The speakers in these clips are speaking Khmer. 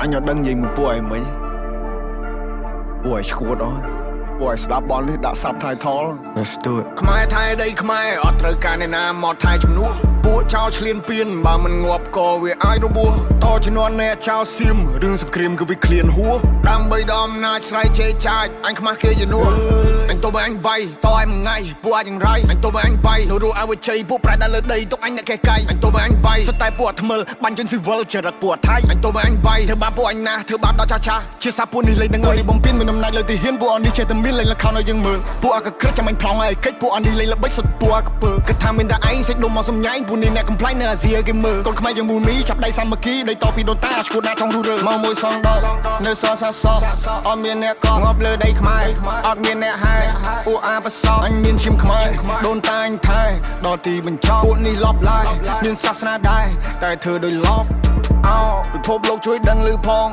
អញអត់ដឹងនិយាយមួយពួកឯងមិញពួកឯងឈួតអស់ពួកឯងស្ដាប់បននេះដាក់ subtitle Let's do it ខ្មែរថែដីខ្មែរអត់ត្រូវការអ្នកណាមកថែជំនួសពួកចោលឆ្លៀនពៀនបើមិនងាប់ក៏វាអាចរបួសតជំនាន់អ្នកចោលសៀមរឿងសង្គ្រាមគឺវាឃ្លានហួសដើម្បីដល់អំណាចស្រ័យជេរចាចអញខ្មាស់គេជានួសអញទៅបើអញវាយតឲ្យមួយថ្ងៃពួកអាចយ៉ាងរៃអញទៅបើអញវាយនៅរស់អវជ័យពួកប្រែដល់លើដីទុកអញអ្នកកេះកៃអញទៅបើអញវាយសុទ្ធតែពួកអាថ្មិលបាញ់ជនស៊ីវិលចរិតពួកថៃអញទៅបើអញវាយធ្វើបាបពួកអញណាស់ធ្វើបាបដល់ចាស់ចាស់ជាសាពួកនេះលេងនឹងនេះបំពេញមានអំណាចលើទីហ៊ានពួកអននេះចេះតែមានលេងល្ខោនឲ្យយើងមើលពួកអាកក្រិចចាំអញប្លង់ឲ្យកិច្ចពួកអននេះលេងល្បិចសុទ្ធពួកអាកពើគិតថាមានតែឯងសេចដុំមកសំញែងពួកនេះអ្នកកំ pl ែងនៅអាស៊ីឲ្យគេមើលកូនខ្មែរយើងមូលមីចាប់ដៃសាមគ្គីដីតពីដូនតាឈួតណាចង់រុះរើ មកមួយសងដកនៅសសាសអត់មានអ្នកកងាប់លើដីខ្មែរអត់មានអ្នកហែពួកអាបស អញមានឈាមខ្មែរដូនតាអញថែដល់ទីបញ្ចប់ពួកនេះលបឡាយមានសាសនាដែរតែធ្វើដោយលប អោពិភពលោកជួយដឹងឮផង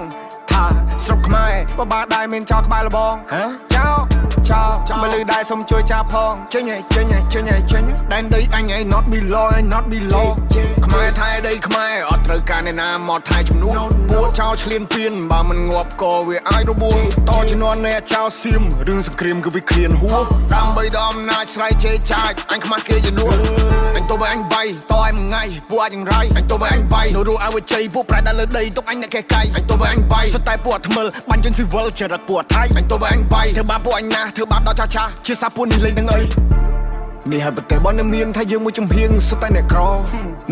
ថាស្រុកខ្មែរបបាដែរមានចោលក្បែរលបង ហ៎ ចោចោបើលឺដែរសុំជួយចាប់ផង ចេញឯចេញឯចេញឯចេញដែនដីអញឯ not below not below ខ្មែរថែដីខ្មែរអត់ត្រូវការអ្នកណាមកថែជំនួសពួកចោលឆ្លៀនពៀនបើមិនងាប់ក៏វាអាចរបួសតជំនាន់អ្នកចោលសៀមរឿងសង្គ្រាមគឺវាឃ្លានហួសដើម្បីដល់អំណាចស្រ័យជេរចាចអញខ្មាស់គេជានួសអញទៅបើអញវាយតឲ្យមួយថ្ងៃពួកអាចយ៉ាងរៃអញទៅបើអញវាយនៅរស់អវជ័យពួកប្រែដល់លើដីទុកអញអ្នកកេះកៃអញទៅបើអញវាយសុទ្ធតែពួកអាថ្មិលបាញ់ជនស៊ីវិលចរិតពួកថៃអញទៅបើអញវាយធ្វើបាបពួកអញណាស់ធ្វើបាបដល់ចាស់ចាស់ជាសាពួកនេះលេងនឹងអី នេះហើយប្រទេសរបស់អ្នកមានថាយើងមួយចំហៀងសុទ្ធតែអ្នកក្រ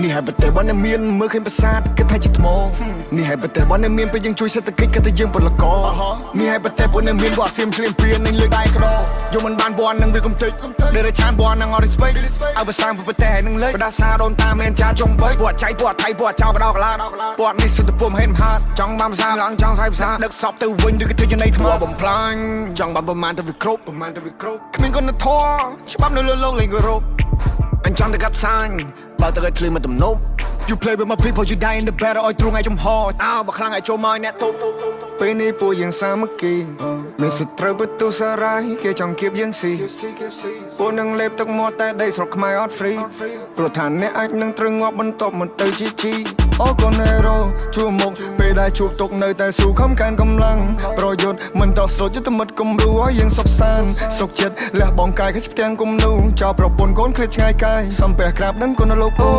នេះហើយប្រទេសរបស់អ្នកមានមើលឃើញប្រាសាទគិតថាជាថ្មនេះហើយប្រទេសរបស់អ្នកមានពេលយើងជួយសេដ្ឋកិច្ចគិតថាយើងពលករនេះហើយប្រទេសពួកអ្នកមានពួកអាសៀមឆ្លៀនពៀននឹងលើកដៃក្រយកមិនបានបននឹងវាកំតិចដែលរឆានបននឹងអត់ respect ឲ្យភាសាប្រទេសនឹងលេចបដាសាដូនតាមានចាចុងបីពួកចៃពួកថៃពួកចោលបដោកឡាពួកនេះសុទ្ធតែពួកមហេនមហាចង់បានភាសាឡើងចង់ស្អីភាសាដឹកសពទៅវិញឬក៏ធ្វើជានៃថ្មបំផ្លាញចង់បានប្រមាណទៅវាគ្រប់ប្រមាណទៅវាគ្រប់គ្មានគុណធម៌ច្បាប់នៅលើលោកលេងគោរពអញចង់តែកាត់សាញបើទៅឲ្យធ្លឺមកទំនប់ You play with my people, you die in the battle ឲ្យទ្រង់ឲ្យចំហអោបើខ្លាំងឲ្យចូលមកឲ្យអ្នកទប់ ពេលនេះពួកយើងសាមគ្គីមានសត្រូវបន្ទុសារាយគេចង់គៀបយើងស៊ីពួកនឹងលេបទឹកមាត់តែដីស្រុកខ្មែរអត់ free ព្រោះថាអ្នកអាចនឹងត្រូវងាប់បន្ទាប់មកទៅជីជីអូកូនេរ៉ូជួមុខពេលដែលជួបទុកនៅតែស៊ូខំកាន់កម្លាំងប្រយុទ្ធមិនតស្រុតយុទ្ធមិត្តគំរូឲ្យយើងសុខសាន្តសុខចិត្តលះបង់កាយខិចផ្ទាំងគំនូចោលប្រពន្ធកូនឃ្លាតឆ្ងាយកាយសំពះក្រាបដឹងគុណលោកពូ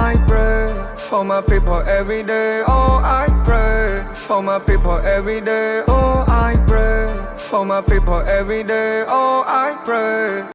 I pray for my people every day. Oh, I pray for my people every day. Oh, I pray for my people every day. Oh, I pray.